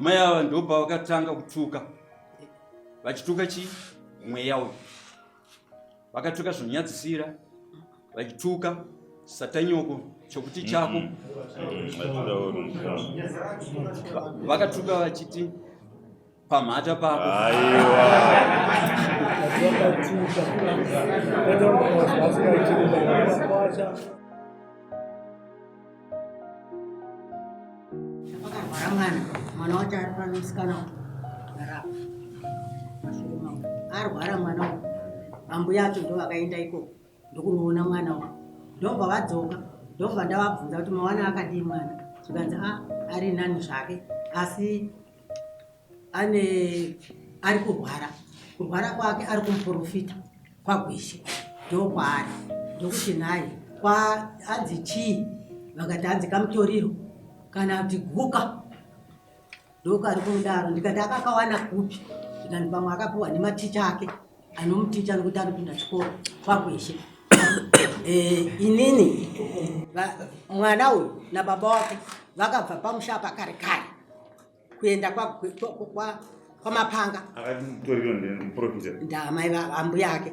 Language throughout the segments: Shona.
Amai ava ndopavakatanga kutuka, vachituka chii? Mweya uyu. Vakatuka zvinonyadzisira, vachituka satanyoko chokuti chako. Vakatuka vachiti pamhata pako. Aiwa. Pakarwara mwana, mwana wacho ari pano musikana arapa mashure mangu. Arwara mwana uyu, ambuya acho ndo vakaenda ikoko ndokunoona mwana uyu, ndobva vadzoka, ndobva ndavabvunza kuti mawana akadii mwana, zvikanzi a ah, ari nani zvake asi ane ari kurwara kurwara kwake ari kumuprofita kwagweshe ndokwaari ndokuti nhai kwaanzi chii vakati hanzi kamutoriro kana kuti guka ndokari kumudaro ndikati akakawana kupi zvikanzi pamwe akapiwa nematicha ake anomuticha nokuti anopinda chikoro kwagweshe eh, inini mwana uyu nababa wake vakabva pamusha apa kare kare kuenda kwamapanga ndamai ambuya ake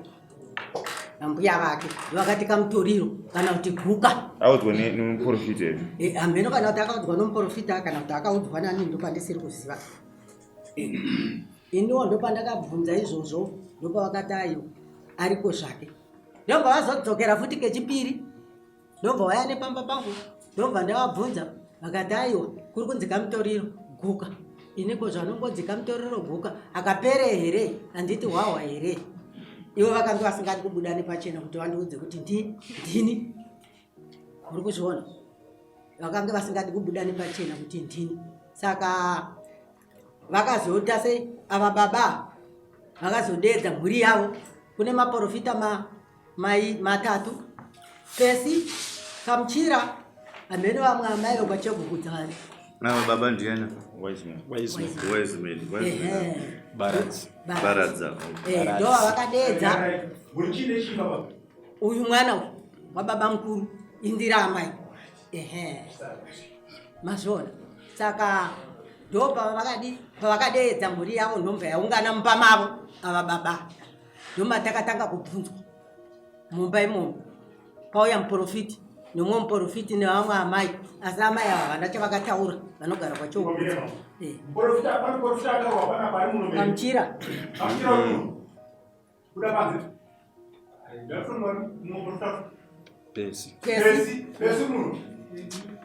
ambuya vake vakati kamutoriro kana kuti guka audzwa nemuprofita here eh, hameno kana kuti akaudzwa nomuprofita kana kuti akaudzwa nani ndopandisiri kuziva iniwo ndopandakabvunza izvozvo ndopavakati ayo ariko zvake ndobva vazodzokera futi kechipiri ndobva waya nepamba pangu ndobva ndavabvunza vakati aiwa kuri kunzi kamutoriro guka ini ko zvanongonzi kamutoriro guka akapere here handiti hwahwa here ivo vakange vasingadi kubuda nepachena kuti vandiudze kuti ndi ndini muri kuzviona vakange vasingadi kubuda nepachena kuti ndini saka vakazoita sei ava baba vakazodeedza mhuri yavo kune maporofita ma, mai matatu pesi kamuchira hameno vamwe amai vekwachegukudza vari ava baba ndiana baradza eh, ndova vakadeedza uyu mwana uyu wababa mukuru indira amai ehe mazviona saka ndo pavakadi pavakadeedza mhuri yavo ndomva yaungana mumba mavo ava baba ndomatakatanga kubvunzwa mumba imomo pauya muprofiti nomwe muprofiti nevamwe amai asi amai ava havana chavakataura vanogara kwachokuudza eh. kamuchira Buda panze. Ndafunga munoprofita. Pesi. Pesi. Pesi muno.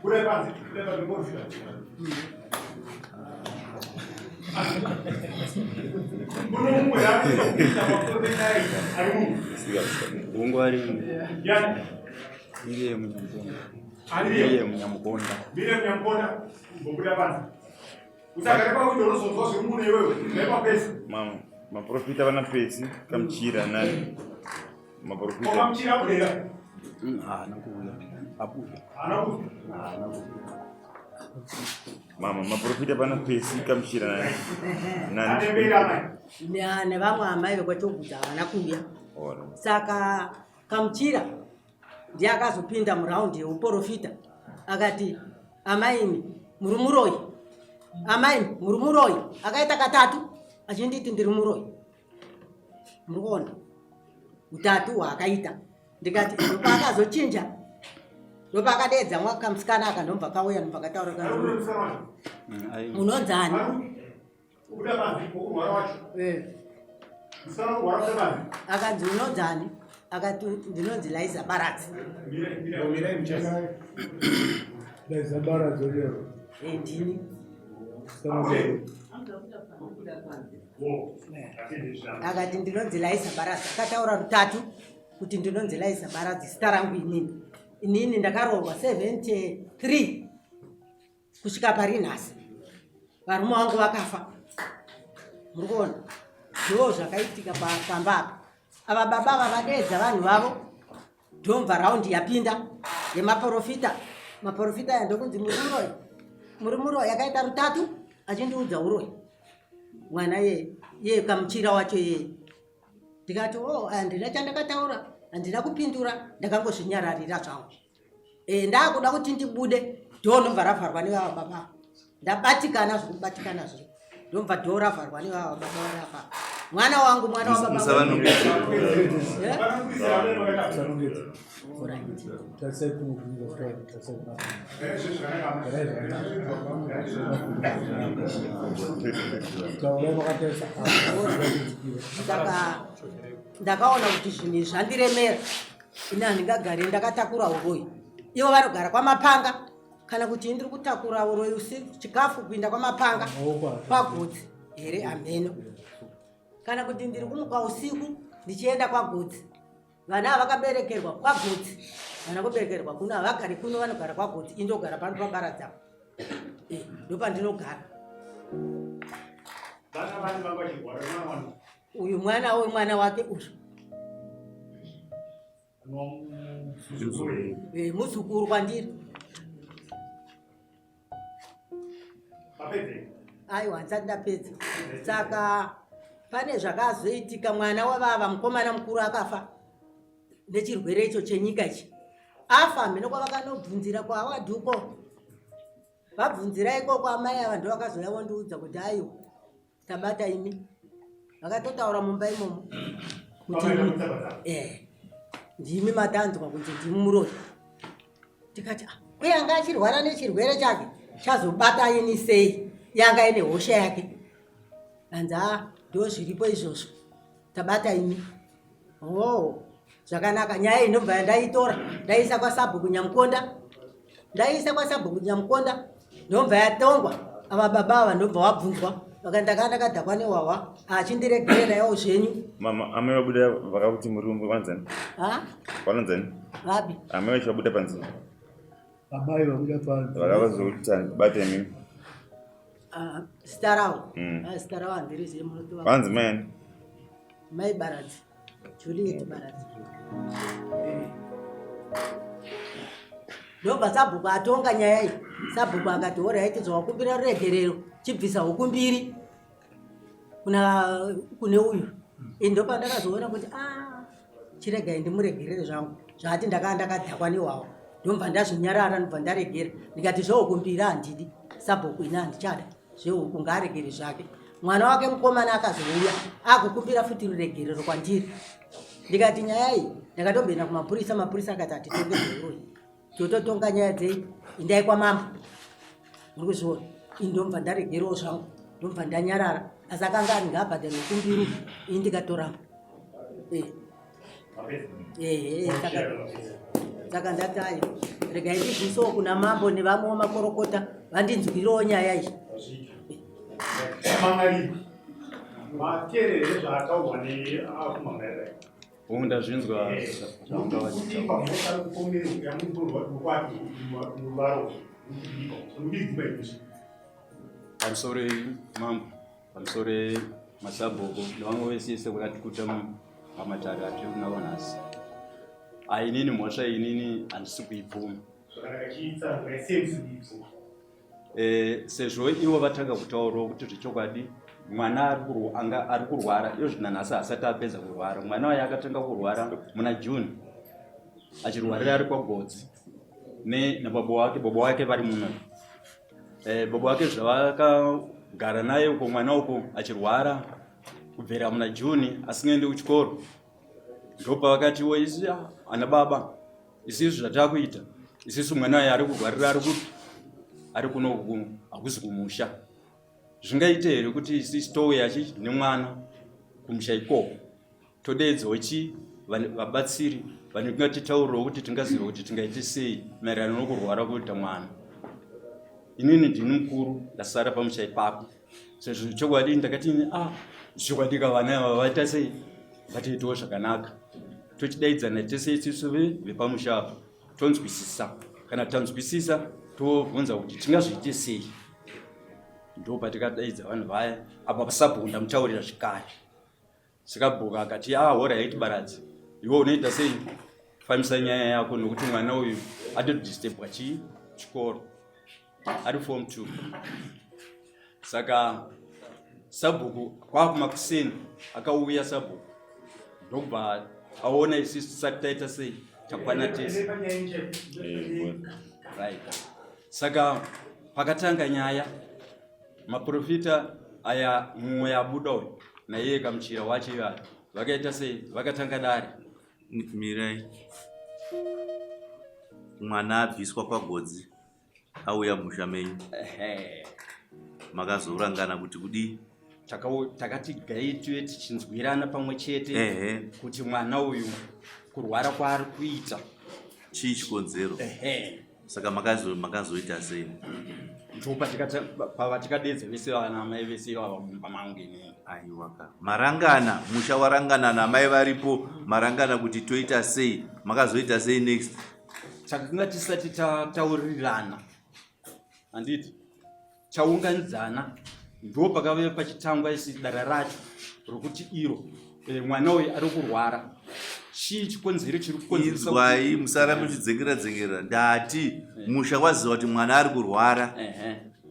Buda panze. Buda panze muprofita. Muno mumwe yakuita pakutoenda ari muno. Ungu ari. Yani. Ndiye munyamukonda. Ndiye munyamukonda. Ndiye munyamukonda. Mbobuda panze. Usagare pawindo unozonzwa zviri muno iwewe. Nepa pesi. Mama, maprofita vana pesi kamuchira nani? Maprofita. Kamuchira abudera. Mm, haana kuuya. Abuda. Haana kuuya. Haana kuuya. Mama, maprofita vana pesi kamuchira nani? Nani? Nevamwe amai vekwachoguta havana kuuya. Saka Kamuchira ndiye akazopinda muraundi yeuporofita akati amaini muri muroyi amaini muri muroyi akaita katatu achinditi ndiri muroyi muri kuona utatu hwaakaita ndikati ndopaakazochinja ndopaakadeedza kamusikana aka ndomva kauya ndomva kataura munonzani Kubuda panze kurwara wacho. Eh. Musikana kurwara kubuda panze. Akanzi unonzani? Akati ndinonzi Laiza Baradzi. Mirai muchasi. Laiza Baradzi lero. Eh, ndini. Akati ndinonzi Laiza Baradzi. Akataura rutatu kuti ndinonzi Laiza Baradzi zita rangu inini. Inini ndakaroorwa 73 kusvika pari nhasi varume vangu vakafa muri kuona ndo zvakaitika pamba apa ava baba ava vadeedza vanhu vavo ndomva raundi yapinda yemaporofita maporofita aya ndokunzi muri muroyi muri muroyi akaita rutatu achindiudza uroyi mwana yeye yeye kamuchira wacho yeye ndikati o oh, handina chandakataura handina kupindura ndakangozvinyararira zvangu e, ndakuda kuti ndibude dhoo ndobva ravharwa nevava baba. Ndabatikana zvekubatikana zviri. Ndobva dhoo ravharwa nevava baba vari apa. Mwana wangu mwana wababa. Musavanongedza. Eh? Musanongedza. Alright. Tarisai kuno kunyika kutaura, tarisai kuna. Taurai makatarisa apa. Saka ndakaona kuti zvinhu izvi zvandiremera. Ini handingagare ndakatakura uroyi. Ivo vanogara kwamapanga kana kuti ini ndiri kutakura uroyi usi chikafu kuinda kwamapanga Maoko aya. kwagotsi here hameno. Kana kuti ndiri kumuka usiku ndichienda kwagotsi. Vana ava vakaberekerwa kwagotsi. Vana kuberekerwa kuno havagari kuno vanogara kwagotsi. Ini ndogara pano pabaradza. Eh, ndopandinogara. Vana vani vanga vachirwara mwana wani. Uyu mwana wemwana wake uyu. Eh, muzukuru kwandiri. Mapedze. Aiwa, handisati ndapedza. Saka pane zvakazoitika, mwana wavava mukomana mukuru akafa nechirwere icho chenyika ichi. Afa mheno kwavakanobvunzira kwawadhuko. Vabvunzira ikoko amai ava ndo vakazouya vondiudza kuti aiwa tabata imi. Vakatotaura mumba imomo kuti eh, ndimi matanzwa kuti ndimi muroyi. Tikati ah, uye anga achirwara nechirwere chake chazobata ini sei yanga ine hosha yake. Anzi ah, ndo zviripo izvozvo tabata imi. Oh, zvakanaka. Nyaya inobva yandaitora ndaiisa kwasabhuku Nyamukonda, ndaiisa kwasabhuku Nyamukonda ndobva yatongwa. Ava baba ava ndobva wabvunzwa vakati ndakanga ndakadhakwa nehwahwa achindiregererawo zvenyu. Mama, amai vabuda vakakuti muri vanzani? Ha? Vanonzani? Vapi? Amai vacho vabuda panze. Amai vabuda panze. Vakavazokuti bata imimi. Ah, zita ravo. Mm. Ah, zita ravo handirizivi munotova. Vanzi mai ani? Mai Baradzi. Juliet Baradzi. Ndobva sabhuku atonga nyaya iyi. Sabhuku akati horaiti zvawakumbira ruregerero chibvisa huku mbiri kuna kune uyu. Ini ndopandakazoona kuti ah chiregai ndimuregerere zvangu. Zvaati ndakanga ndakadhakwa nehwawa. Ndobva ndazvinyarara ndobva ndaregera. Ndikati zvehuku mbiri handidi. Sabhuku ini handichada. Zvehuku ngaaregere zvake. Mwana wake mukomana akazouya akukumbira futi ruregerero kwandiri. Ndikati nyaya iyi ndakatomboenda kumapurisa, mapurisa akati hatitonge zveuroyi. Tototonga nyaya dzei, indai kwamambo. Muri kuzviona? Ini ndobva ndaregerawo zvangu, ndobva ndanyarara. Asi akanga ari ngaabhadhare huku mbiri, ini ndikatoramba. Eh. Eh, saka ndati ayo regai ndibvisewo kuna mambo nevamwewo makorokota vandinzwirewo nyaya iyi. Mangariri. Mateerere zvaataurwa neakumamera. Hongu, ndazvinzwa zvavanga vachitaura. Pamusoro mambo, pamusoro masabhuku nevamwe vese vakatikuta pamatare atiri kunavo nhasi. Ainini mhosva inini handisi kuibvuma. Eh, sezvo ivo vatanga kutaurawo kuti zvechokwadi mwana anga ari kurwara iyo zvino nhasi haasati apedza kurwara. Mwana waye akatanga kurwara muna June achirwarira ari kwaGodzi nababa wake, baba wake vari muno. Eh, baba wake zvavakagara naye uko mwana uko achirwara kubvira muna June asingaendi kuchikoro, ndopavakatiwo isi ana baba isisu zvatakuita isisu mwana waye ari kurwarira ari kupi, ari kuno hakuzi kumusha. Zvingaite here kuti isisu touya chi nemwana kumusha ikoko todeedzawo chi vabatsiri vanongatitaurirawo kuti tingaziva kuti tingaite sei maererano nokurwara kuita mwana. Inini ndini mukuru ndasara pamusha ipapo, sezvo chokwadi ndakati ah chokwadi ka vana ava vaita sei, ngatiitewo zvakanaka tochidaidzana tese isisu vepamusha apa tonzwisisa. Kana tanzwisisa tobvunza kuti tingazviite sei. Ndopatikadaidza vanhu vaya apa pasabhuku ndamutaurira zvekare. Sikabhuku akati ah horaiti Baradzi, iwe unoita sei, fambisa nyaya yako nokuti mwana uyu atodisturbwa chii chikoro ari form 2. Saka sabhuku kwakumakuseni akauya sabhuku ndokubva aona isisu tisati taita sei takwana tese. Right. Saka pakatanga nyaya Maprofita aya mumwe abuda uyu naiye kamuchira wacho ivayo vakaita sei? Vakatanga dare. Mirai. Mwana abviswa kwaGodzi auya musha menyu. Ehe. Makazorangana kuti kudii? Takati gai tuve tichinzwirana pamwe chete Ehe. kuti mwana uyu kurwara kwaari kuita Chii chikonzero? Ehe. Saka makazoita sei? Ndopavatikadeedza vese vana mai vese ivava mumba mangu inini. Aiwaka. Marangana, musha warangana namai varipo, marangana kuti toita sei? Makazoita sei next? Takanga tisati tataurirana, handiti? Taunganidzana, ndo pakave pachitangwa isi dara racho rokuti iro mwana uyu ari kurwara, chii chikonzero chiri kukonzeresa Inzwai, musara muchidzengera dzengera. Ndati musha waziva kuti mwana ari kurwara.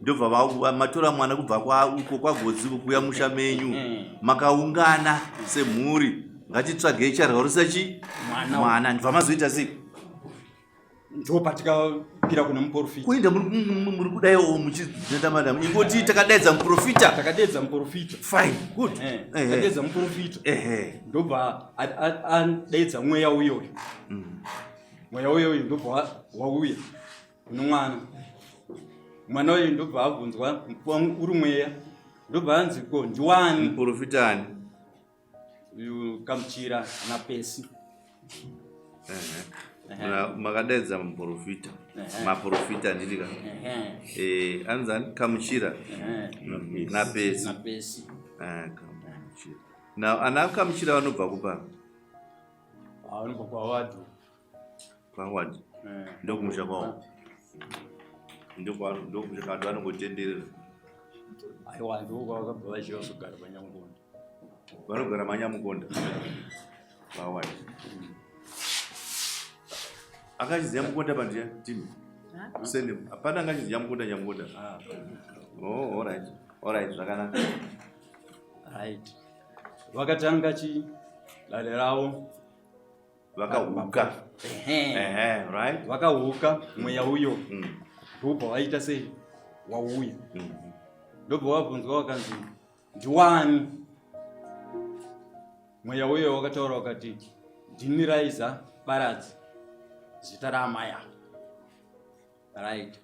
Ndobva matora mwana kubva uko kwaGodzi uko kuuya musha menyu. Makaungana semhuri, ngatitsvagei charwarisa chi Mwana. Mwana. Ndibva mazoita sei? Ndo patikapira kuna muprofita. Kuenda muri kudaiwo muchidzenda madam. Ingoti takadaidza muprofita. Takadaidza muprofita. Fine, good. Takadaidza muprofita. Ndobva adaidza mweya uyoyo. Mweya uyoyo ndobva wauya kune mwana. Mwana uyu ndobva abvunzwa uri mweya. Ndobva anzi ko ndiwani? Muprofita ani? Uyu Kamuchira naPesi. Makadaidza muprofita. Maprofita handiti ka? Anonzi ani? Kamuchira. NaPesi. NaPesi. Kamuchira. Now ana Kamuchira vanobva kupa? Vanobva kwaWadi. KwaWadi. Ndokumusha kwavo. Ndokumusha kwavo vanongotenderera. Aiwa, ndokwavakabva vachiva kugara paNyamukonda. Vanogara maNyamukonda. PaWadi. Akachiziva Mukonda pandiya timi. Send him. Hapana angachiziva Mukonda Nyamukonda. Oh, all right. All right, zvakanaka. Right. Vakatanga chi dare ravo. Vakahuka. Ehe, right. Vakahuka mweya uyo. Ndobva waita sei? Wauya. Ndobva wabvunzwa wakanzi ndiwani? Mweya uyo wakataura wakati ndini Raiza Baradzi, zita raamai ava. Right.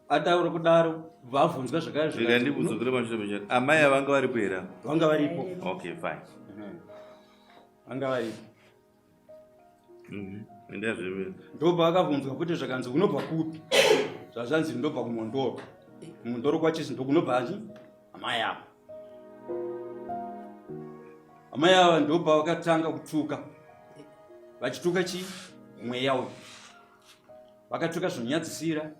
Ataura kudaro vabvunzwa zvakare Rega zvikati, ndikudzokere pashure pechero. Amai ava vanga varipo here? Vanga varipo. Okay, fine. Vanga varipo. Endai zvemene. Ndobva akabvunzwa kuti zvakanzi unobva kupi? Zvazvanzi ndobva kuMondoro. Kumondoro kwacho ndokunobva achi amai ava. Amai ava ndobva vakatanga kutuka. Vachituka chi mweya uyu. Vakatuka zvinonyadzisira,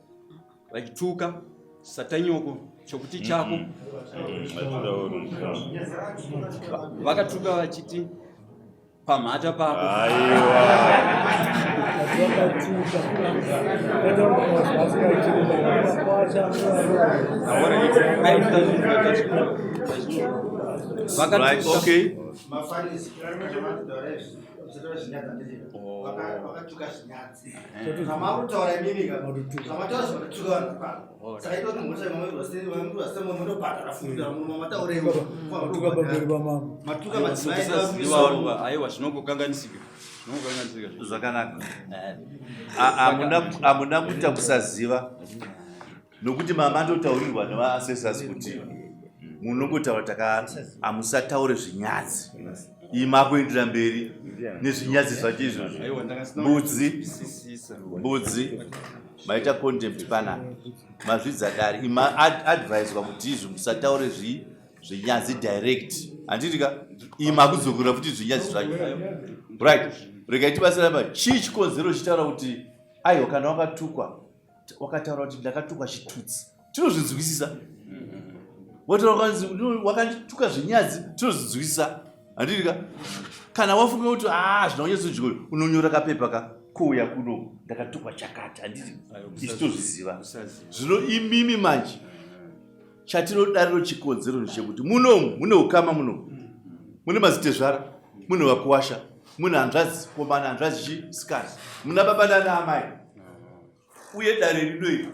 vachituka satanyoko chokuti chako. Vakatuka vachiti pamhata pako. Right, okay. Vakatuka zvinyadzi zvamakutaura imimi ka, zvamataura zvakatuka vanhu pano, saka ito munobhadhara futi mamataura. Matuka pamberi pamambo. Matuka madzimai. Aiwa, zvinongokanganisika, zvinongokanganisika. Zvakanaka. Hamuna kuita kusaziva, nokuti mama andotaurirwa nevaancestors kuti munongotaura taka hamusataure zvinyadzi, ima kuendera mberi nezvinyadzi zvacho izvozvo. Aiwa, ndanga Mbudzi. sisisa. Mbudzi, maita contempt panapa, mazvidza dare. Ima adviswa kuti izvi musataure zvinyadzi direct, handiti ka? Ima kudzokera futi zvinyadzi zvacho. Right, regai tibatsira pa chii chikonzero chitaura kuti aiwa, kana wakatukwa, wakataura kuti ndakatukwa chitutsi, tinozvinzwisisa. Wataura kwanzi wakandituka zvinyadzi, tinozvinzwisisa, handiti ka? Kana wafunga kuti a zvina kunyatsodyo, unonyora kapepa ka kuuya kuno, ndakatukwa chakati, handiti? Isu tozviziva. Zvino imimi manje, chatinodariro chikonzero ndechekuti munomu mune ukama, munomu mune mazitezvara, mune vakuwasha, mune hanzvadzi komana, hanzvadzi chisikana, muna baba nana amai. Uye dare rino iri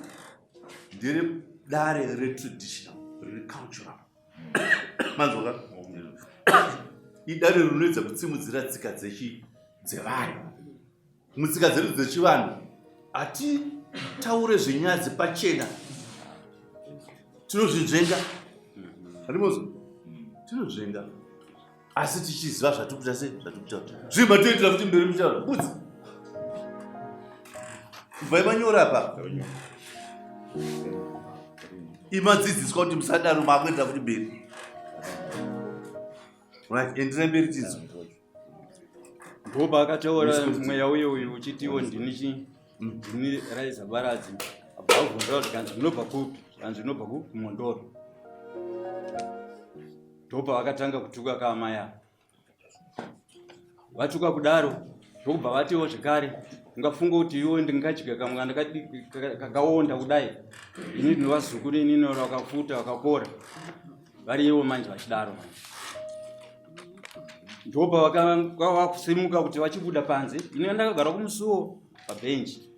ndere dare retraditional. Riri cultural. Manzwa ka? Idare rinoedza kutsimudzira tsika dzechi dzevanhu. Mutsika dzedu dzechivanhu hatitaure zvenyadzi pachena. Tinozvinzvenga. Handimozwa? Tinozvenga. Asi tichiziva zvatiri kuita sei zvatiri kutaura. Zvii matoitira futi mberi muchitaura? Mbudzi. Kubvai manyora apa. Imadzidziswa kuti musadaro makuendera futi mberi. Right, enderai mberi tinzwe. Ndopaakataura mweya uye uyu uchitiwo ndini chi ndini Raiza Baradzi. Abva abvunza zvikanzi munobva kupi? Zvikanzi ndinobva kuMhondoro. Ndopavakatanga kutuka kaamai ava. Vatuka kudaro ndokubva vatiwo zvekare ungafunga kuti iwe ndingadya kamwana kakaonda kudai ini ndinovazukuru inini vakafuta vakakora vari ivo manje vachidaro manje ndopavakakusimuka kuti vachibuda panze ini ndakagara kumusuwo pabhenji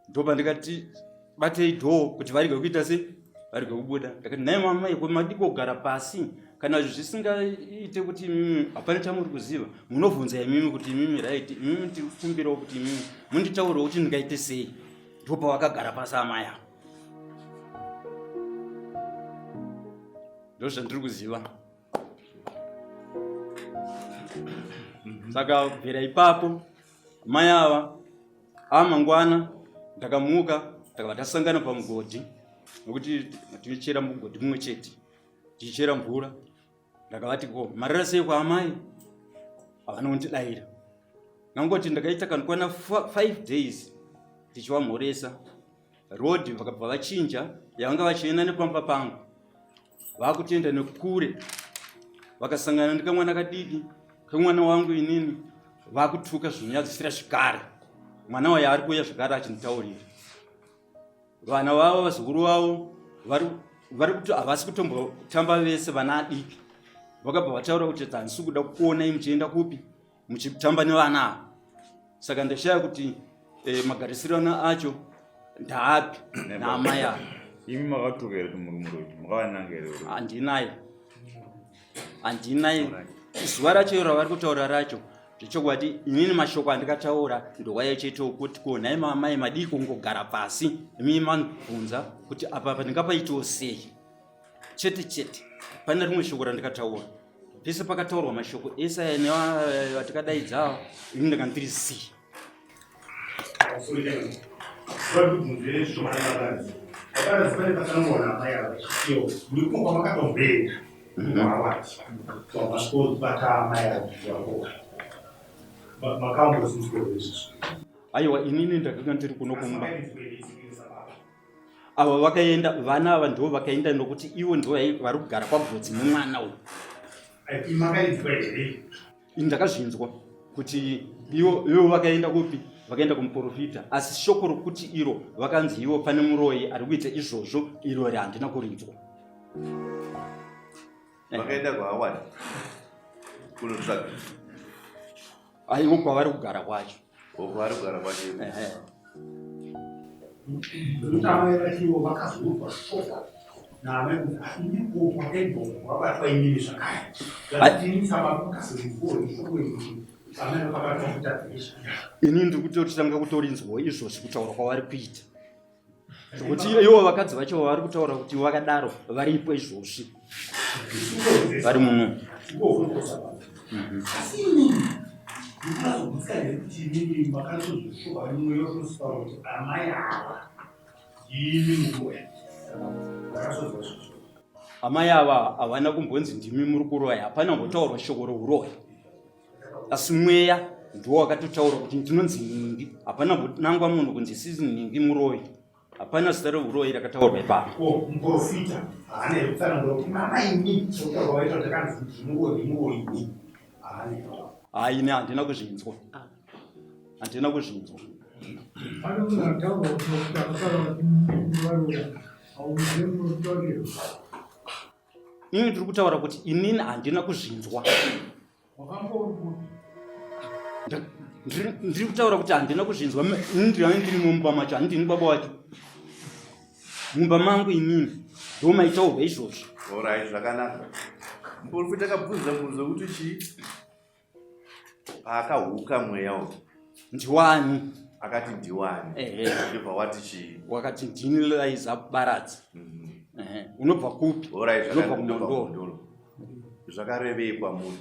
ndopandikati batei dhoo kuti varege kuita se varege kubuda ndakati nhai mama iko madii kugara pasi kana zvisingaite kuti imimi hapana chamuri kuziva munovhunza imimi kuti imimi right imimi tiri kukumbirawo kuti imimi munditauriwo kuti ndingaite sei ndopavakagara pasi amai avo ndozvandiri kuziva saka kubvira ipapo mai ava amangwana ndakamuka takabva tasangana pamugodhi nokuti tinochera mugodhi mumwe chete tichichera mvura ndakavati ko marara sei kwaamai havana kundidaira nangoti ndakaita kanokwana 5 days tichivamhoresa road vakabva vachinja yavanga vachienda nepamba pangu vakutoenda nekure vakasangana nekamwana kadiki kemwana wangu inini vakutuka zvinonyadzisira zvekare mwana waye ari kuuya zvekare achinditaurira vana vavo vazukuru vavo vari kuti havasi kutombotamba vese vana adiki vakabva vataura kuti handisi kuda kukuonai muchienda kupi muchitamba nevana ava saka ndashaya kuti eh, magarisirano acho ndaapi naamai ava imi makatuka here kuti muri muroyi makavananga here handinaye handinaye zuva racho iro ravari kutaura racho zvechokwadi inini mashoko andikataura ndowaya chete okuti ko nhai mamai madii kungogara pasi imi manibvunza kuti apa pandingapaitiwo sei chete chete pane rimwe shoko randikataura pese pakataurwa mashoko ese aya nevatikadaidza ini ndanga ndiri zii aiwa inini ndakanga ndiri kuno kumba ava vakaenda vana ava ndivo vakaenda nokuti ivo ndivo vari kugara kwagotsi nemwana uyu ini ndakazvinzwa kuti ivo ivo vakaenda kupi vakaenda kumuprofita asi shoko rokuti iro vakanzi ivo pane muroyi ari kuita izvozvo iro ri handina kurinzwa vakaenda kwaawani kunotsvaga aiwo kwavari kugara kwacho kwavari kugara kwacho Nekuti vachiwo vakazoudzwa shoko naamai kuti asi ndiko kwakaibva wabatwa inini zvakare. Zvati saba makazonzwa shoko iri amai vakabatwa kutadzisha. Ini ndiri kutotanga kutorinzwawo izvozvi kutaura kwavari kuita. Zvekuti ivo vakadzi vacho vari kutaura kuti vakadaro varipo izvozvi. Vari muno. Asi inini ndinazogutsikana nekuti inini makatozoshuva mweya wekunosipara kuti amai ava ndimi muroya. Makatozwa izvozvo. Amai ava havana kumbonzi ndimi muri kuroya, hapana kumbotaurwa shoko rouroyi. Asi mweya ndiwo wakatotaura kuti ndinonzi nhingi, hapana kumbonangwa munhu kunzi sisi nhingi muroyi. Hapana zita reuroyi rakataurwa ipapo. Ko muprofita haana here kutsanangura kuti mama imi sokutaura waita kuti akanzi ndimuroyi ndimuroyi imi haana here? Hayi ini handina kuzvinzwa. Handina kuzvinzwa. Pane munhu ataura kuti akataura kuti varoya hauzive muprofita wacho. Inini ndiri kutaura kuti inini handina kuzvinzwa. Ndiri kutaura kuti handina kuzvinzwa. Inini ndiri ndiri mumba macho, handini baba wacho. Mumba mangu inini ndo maitaurwa izvozvo. Orai, zvakanaka. Muprofita akabvunza mubvunzo wekuti chii paakahuka mweya uyu ndiwani? Akati ndiwani? Ndobva wati chii? Wakati ndini Laiza Baradzi. Ehe. Unobva kupi? Orai, Unobva zvakanaka. Ndobva kuMhondoro. kuMhondoro. Zvakarevei kwamuri?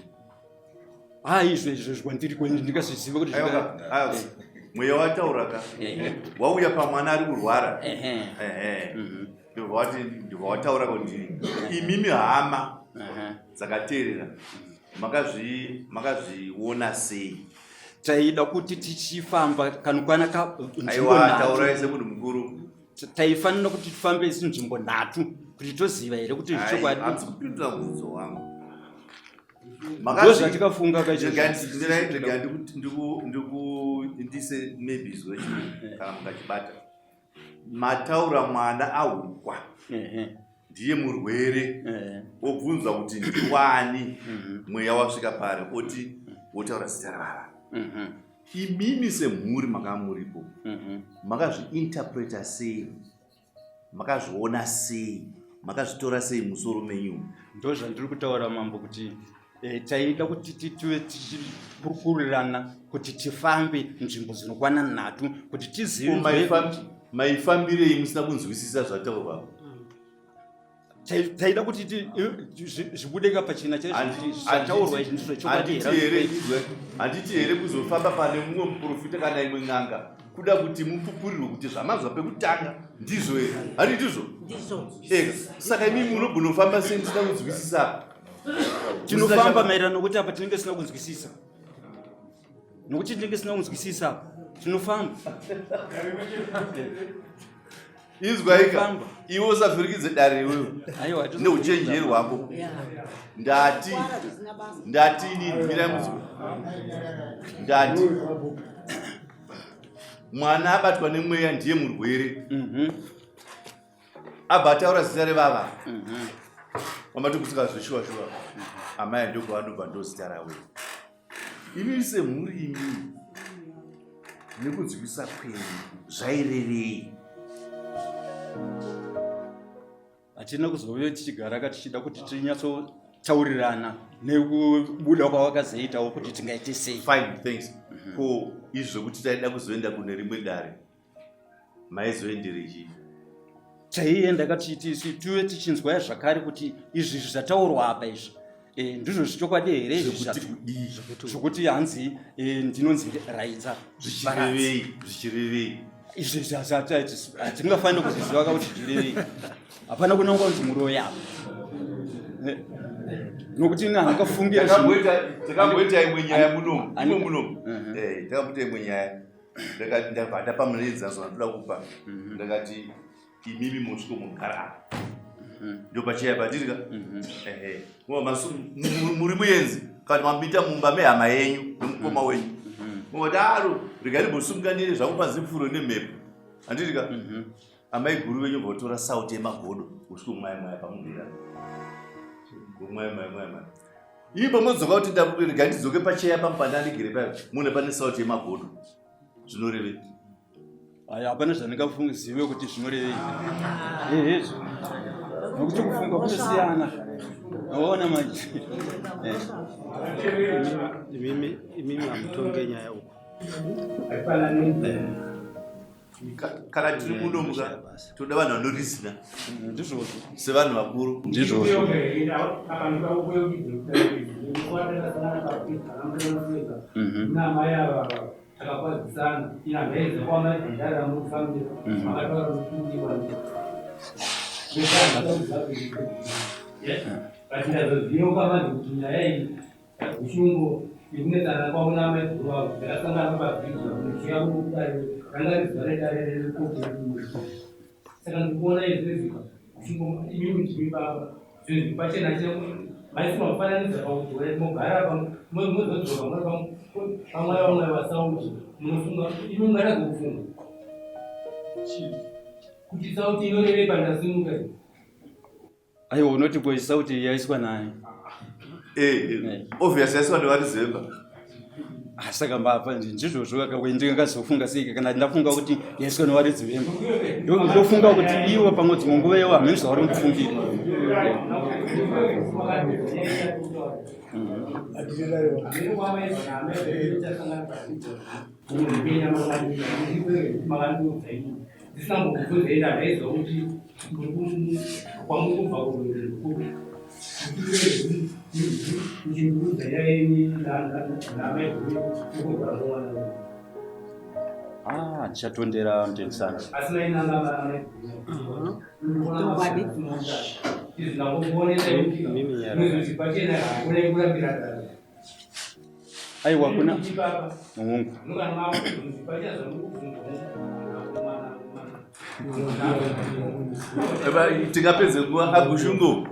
Ha, izvo izvo kwandiri kwenyu ndingazviziva kuti Aiwa, aiwa. Mweya wataura ka wauya pamwana ari kurwara. Ehe. Ndobva wati, ndobva wataura kuti imimi hama dzakateerera makazviona sei? Taida kuti tichifamba kanokwana ka nzvimbo Aiwa, nhatu. taurai semunhu mukuru. Taifanira kuti tifambe isi nzvimbo nhatu kuti toziva here kuti Ai, zvechokwadi. hamsi kupindura mubvunzo wangu. Ndozvatikafunga kaizvozvo. Rega ndikuindise maybe izwe chii kana mukachibata. Mataura mwana ahukwa ndiye murwere, obvunzwa kuti ndiwani, mweya wasvika pari, oti wotaura zita rababa. Imimi semhuri makanga muripo, makazviinterpreta sei? Makazviona sei? Makazvitora sei musoro menyu? Ndo zvandiri kutaura mambo kuti taida kuti tive tichikurukurirana kuti tifambe nzvimbo dzinokwana nhatu kuti tizive. Ko maifambirei musina kunzwisisa zvataurwa? Taida kuti zvibude pachena chaizvo kuti zvataurwa izvi ndizvo chokwadi here. Handiti here kuzofamba pane mumwe muprofita kana imwe n'anga kuda kuti mupupurirwe kuti zvamanzwa pekutanga ndizvo here? Handiti ndizvo? Ndizvo. Ega, saka imimi munogona kufamba sei musina kunzwisisa? Tinofamba maererano nokuti apa tinenge tisina kunzwisisa. Nokuti tinenge tisina kunzwisisa apa, tinofamba. Izwaika, Tinofamba. iwe usavhurikidze dare iwewe. Aiwa, hatisi Neuchenjeri hwako. Ndati inini, mirai muzwe. Ndati mwana abatwa nemweya ndiye murwere. Abva ataura zita revava. Mama tokusika zveshuwa shuwa. Amai ndokwavanobva ndo zita ravo. Imi semhuri imi nekunzwisa kwenyu zvairevei? Hatina kuzouya tichigara ka tichida kuti tinyatsotaurirana nekubuda kwavakazoitawo kuti tingaite sei. Fine, thanks. Ko izvi zvekuti taida kuzoenda kune rimwe dare, maizoenderei chii? Taienda ka tuve tichinzwa zvakare kuti izvi zvataurwa apa izvi ndizvo zvechokwadi here izvi Zvekuti kudii? Zvekuti hanzi ndinonzi Raidza. Zvichirevei? Zvichirevei? Izvi hatingafaniri kuzviziva ka kuti zvichirevei. Hapana kunangwa kunzi muroyi apa. Nokuti ini handingafungira zvinhu. Takamboita imwe nyaya munomu. Imo munomu. Takamboita imwe nyaya. Ndakati ndabva ndapa muenzaniso wandinoda kupa. Ndakati imimi mosviko mugara apa. Ndopacheya patiri ka. Ehe. Ngoba muri muenzi kana mapinda mumba mehama yenyu nemukoma wenyu. Ngodaro regai ndimbosunganire zvangu pazipfuro nemhepo. Handiti ka? Amai guru venyu votora sauti yemagodo kusvika mwaya mwaya pamugera. Mwaya mwaya mwaya mwaya. Imi pamodzoka kuti regai ndidzoke pacheya pamupanda ndigere payo mune pane sauti yemagodo. Zvinorevei? Aya, hapana zvandingazive kuti zvinorevei. Ehezvo. Nokuti kufunga kunosiyana. Waona manje. Imimi hamutonge nyaya uku. Kana tiri muno muka toda vanhu vanorizina. Ndizvozvo. Sevanhu vakuru. Ndizvozvo. Saka ndikuona izvezvi imimi ndimi baba, zvinhu pachena maiswa mufananidzo pakuti mogara mozodzoka muri pamwe vamwe vasauti munofunga imi mungatadza kufunga kuti sauti inorevei pandasimuka. Aiwa, unoti ko sauti yaiswa naye? Obviously yaiswa nevarizemba. Ah, saka mbapa ndizvozvo ndingazofunga sei kana ndafunga kuti yaiswa nevaridzi vemba ndofunga kuti ivo pamwe dzimwe nguva ivo hamene zvavari kundifungira. Ah, ndichatondera mutendisana. Aiwa kuna Mungu. Tingapedze nguva agushungu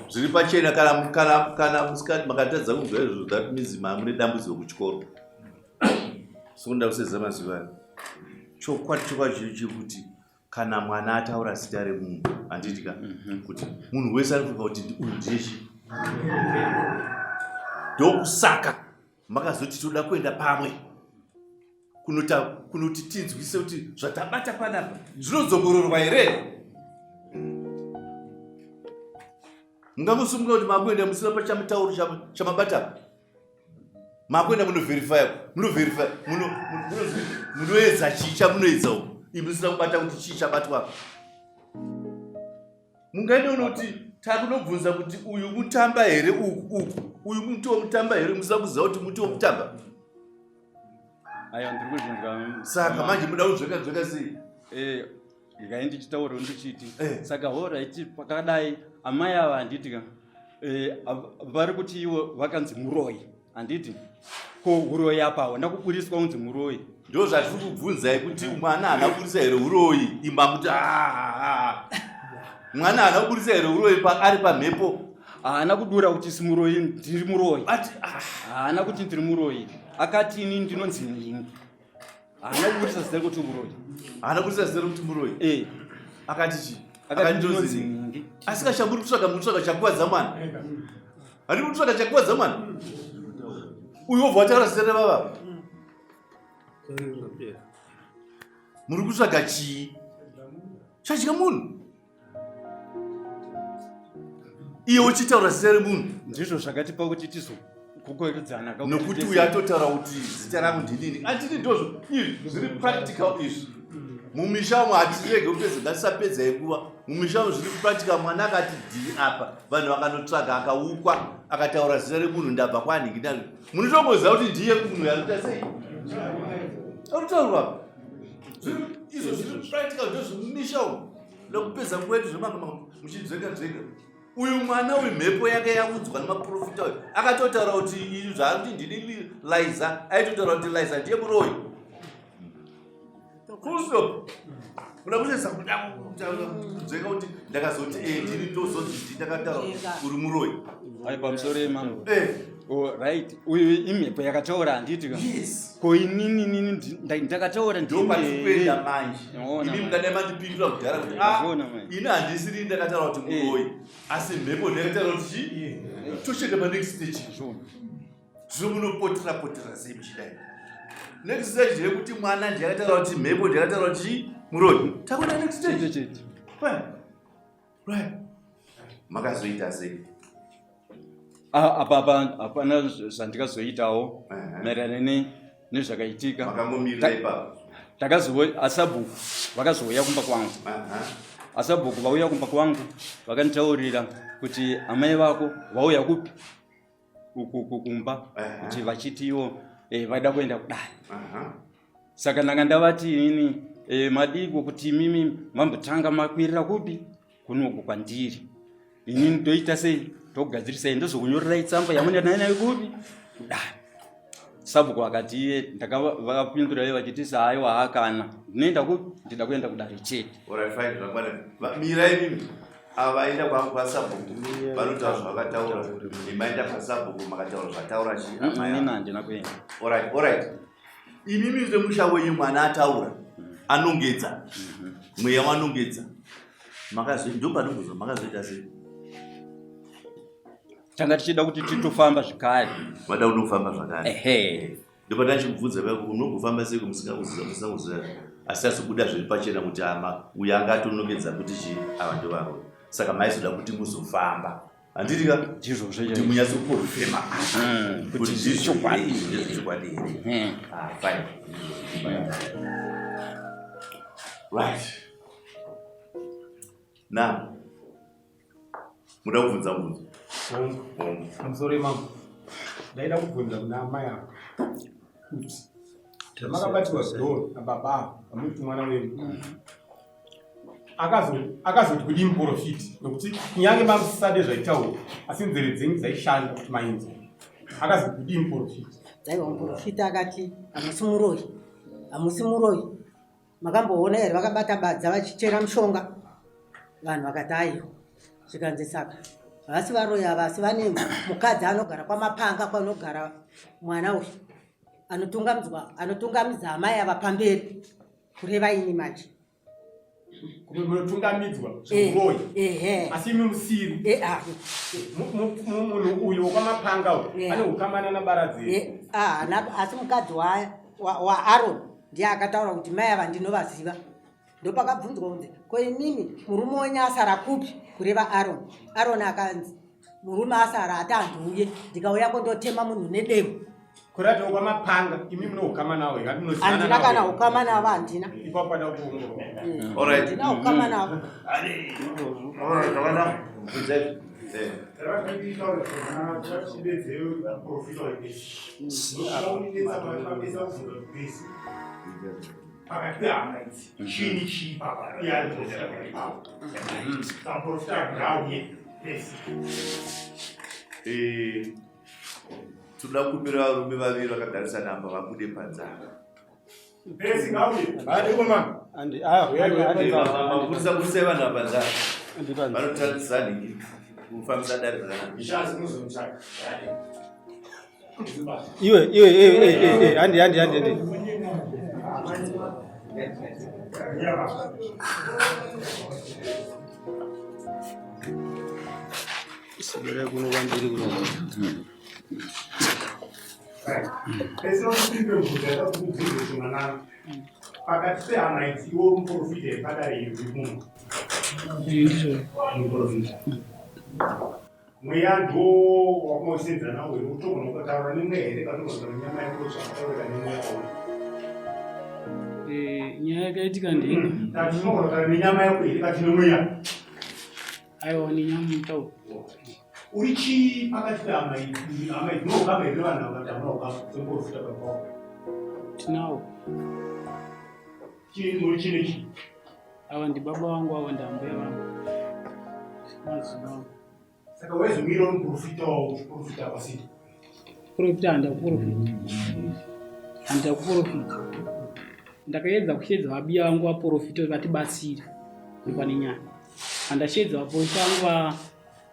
zviri pachena kana kana kana musikati makatadza kunzwa izvozvo that means mune dambudziko kuchikoro. Sokunda kuseza mazuva ano. Chokwadi chokwadi chiri chekuti kana mwana ataura zita remunhu handiti ka mhm. kuti munhu wese anofunga kuti uyu ndiye chii ndokusaka makazoti toda kuenda pamwe kunoti tinzwise kuti zvatabata panapa zvinodzokororwa here mungamusumuka kuti makuenda musina pachamutauro chamabata makuenda munoverifya munoverifya munoedza chii chamunoedza uku imi musina kubata kuti chii chabatwa mungaende unoti takunobvunza kuti uyu mutamba here uku uku uyu muti womutamba here musina kuziva kuti muti womutamba Aiwa ndiri kuzvinzwa. Saka manje muda kunzveka nzveka sei? Eh, ngai ndichitaura ndichiti. Eh. Saka horaiti pakadai amai ava handiti ka. Eh, vari kuti ivo vakanzi muroyi. Handiti? Ko uroyi apa hauna kuburitswa unzi muroyi. Ndo zvatiri kubvunzai kuti mwana haana kuburitsa here uroyi imba kuti ah, ah, ah. Mwana haana kuburitsa here uroyi pa ari pamhepo? Haana kudura kuti simuroyi ndiri muroyi. Haana kuti ndiri muroyi. Akati ini ndinonzi nhingi. Haana kuburitsa zita rekuti muroyi. Haana kuburitsa zita rekuti muroyi. Eh. Akati chii? Akati ndinonzi nhingi. Asi kashamuri kutsvaga mutsvaga chakuvadza mwana. Handi kutsvaga chakuvadza mwana. Uyu wobva wataura zita rababa. Muri kutsvaga chii? Chadya munhu. Iye uchitaura zita remunhu. Ndizvo zvakatipa kuti tizokukwekedzana. Nokuti uyu atotaura kuti zita rangu ndinini. Andini ndozvo izvi zviri practical izvi. Mumisha umu hatirege kupedza ngatisapedza nguva. Mumisha umu zviri practical mwana akati dhii apa vanhu vakanotsvaga akaukwa akataura zita remunhu ndabva kwanhingi ndani. Munotongoziva kuti ndiye munhu anoita sei? Arikutaurwa. Izvo zviri practical ndozvemumisha umu. Ndokupedza nguva yedu zvemanga muchidzvenga dzvenga. Uyu mwana uyu mhepo yake yaudzwa nemaprofita uyu akatotaura kuti izvi zvaari kuti ndini Liza aitotaura kuti Liza ndiye muroyi. Full stop. Kuda kuchesa kuda kudzvenga kuti ndakazoti eh ndini ndozonzi ndini ndakataura uri muroyi. Ai pamusoro yemambo. Eh. Oh, right. Uyu imhepo yakataura handiti ka? Yes. Ko inini inini ndakataura ndini. Ndopatikuenda manje. Imi mungadai mandipindura kudhara kuti ah ini handisiri ndakataura kuti eh. muroyi. Asi mhepo ndakataura kuti chii? Tochenda pa next stage. Zvino munopotera potera sei muchidai? Next stage yekuti mwana ndiye akataura kuti mhepo ndiye akataura kuti chii? Muroyi. Takuenda next stage. Right. Right. Makazoita sei? Ah, apa apa hapana zvandikazoitawo maererano nezvakaitika. Makangomirira ipapo. Takazouya asabhuku vakazouya kumba kwangu. Asabhuku vauya kumba kwangu vakanditaurira kuti amai vako vauya kupi kumba kuti vachiti ivo eh, vaida kuenda kudai. Saka ndanga ndavati ini eh, madiko kuti imimi mambotanga makwirira kupi kunoku kwandiri ini ndoita sei togadzirisai ndozokunyorerai tsamba yamunoenda nayo kupi kudai sabhuku akati iye ndakavapindura iye vachiti saaiwa hakana ndinoenda kupi ndida kuenda kudare chete mirai mimi ava vaenda kwasabhuku vanotaura zvavakataura maenda kwasabhuku makataura zvataura chiinini handina kuenda orit orit imimi semusha wenyu mwana ataura anongedza mweya wanongedza ndopanongozwa makazoita sei tanga tichida kuti titofamba zvekare vada kunofamba zvakare ehe Ndopanda ndichikubvunza paya kuti unogofamba sei kumusina kuziva asi azobuda zviri pachena kuti ama uyo anga atonongedza kuti chii ava ndovaroyi. Saka maizoda kuti muzofamba. Handiti ka? Ndizvozvo Kuti munyatsokonfirma kuti ndizvo here izvi ndezvechokwadi here. Ah, fine. Right. Now, muda kubvunza mubvunzo? Hongu. Pamusoro imambo. Ndaida kubvunza kuna amai ava kuti makabatiwa zidoro nababa ava vamuti mwana wenyu akazoti kudii muprofiti nokuti kunyange mamusisade zvaitaurwa asi nzeve dzenyu dzaishanda kuti mainzwa akazoti kudii muprofiti? Dzaiwa muprofiti akati hamusi muroyi, hamusi muroyi. Makamboona here vakabata badza vachichera mushonga? Vanhu vakati aiwa. Zvikanzi saka havasi varoyi ava asi vane mukadzi anogara kwamapanga kwanogara mwana uyu anotungamidzwa anotungamidza amai ava pamberi kureva ini manje. Kumwe munotungamidzwa zvemuroyi asi imi musiri. Eh, ah. Munhu uyu wekwamapanga uyu ane ukama nana Baradzi. Ah, asi mukadzi waAron ndiye akataura kuti mai ava ndinovaziva. Ndopakabvunzwa kunzi ko imimi murume wenyu asara kupi kureva Aron. Aron akanzi murume asara ati handiuye ndikauya kondotema munhu nedemo. Kurati kwamapanga imi mune ukama nawo here? Munozivana Handina kana ukama navo handina. Ipapo pada kuongorora. All right. Handina ukama navo. All right, zvakanaka. Bvunzai. Eh. Pakati pehama idzi chii chii papa iye ari kuprofita pakati pavo samuprofita ngauye pesi. Eh, toda kukumbira varume vaviri vakagarisana apa vabude panze apa. Pesi ngauye. Mapurisa burisai vanhu apa panze apa. Vanotarisisa nhingi kufambisa dare zvakanaka. Ishazi muzomutsvaka. Iwe iwe iwe iwe handi handi handi handi. Sibere kuno kwandiri kuno. Pesi vanokupe mubvunzo yakakubvunza kuti mwanangu pakati pehama idzi iwe uri muprofita here padare iri uri kuno? Muprofita. Mweya ndo wakunosenza nawo here utogona ukataura nemweya here kana utogona nenyama yako zvakataurika nemweya wauri? Eh, nyaya yakaitika ndini. Tati unogona kutaura nenyama yako here kati nemweya? Aiwa nenyama mutauro. Uri chii pakati pehama idzi? Hama idzi munoukama here vanhu ava kuti hamuna ukama semuprofita baba wako? Tinawo. Chii muri chii nechii? Ava ndibaba vangu ava ndambuya vangu. Mazuva. Saka waizomira uri muprofita wavo uchiprofita pasina? Profita handa kuprofita. Handa kuprofita. Ndakaedza kusheedza vabiya vangu vaprofita kuti vatibatsire pane nyaya. Handasheedza vaprofita vangu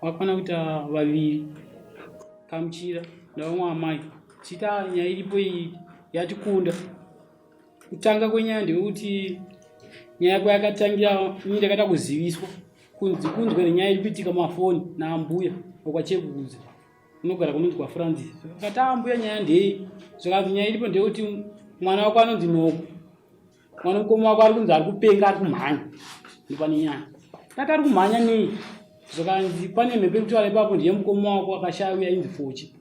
vakwana kuita vaviri. Kamuchira nevamwe amai. Tichiita nyaya iripo iyi yatikunda. Kutanga kwenyaya ndewekuti nyaya yako yakatangira ini ndakaita kuziviswa kunzi kunzwe nenyaya iri kuitika mafoni naambuya wekwachekukudza unogara kunonzi kwaFrancis. Akati ambuya nyaya ndei? Zvikanzi nyaya iripo ndeyekuti mwana wako anonzi Noko, mwana mukoma wako ari kunzi ari kupenga ari kumhanya. Ndopane nyaya. Ndati ari kumhanya nei? Zvikanzi pane mhepo iri kutaura ipapo ndiye mukoma wako akashaya uya ainzi Fochi.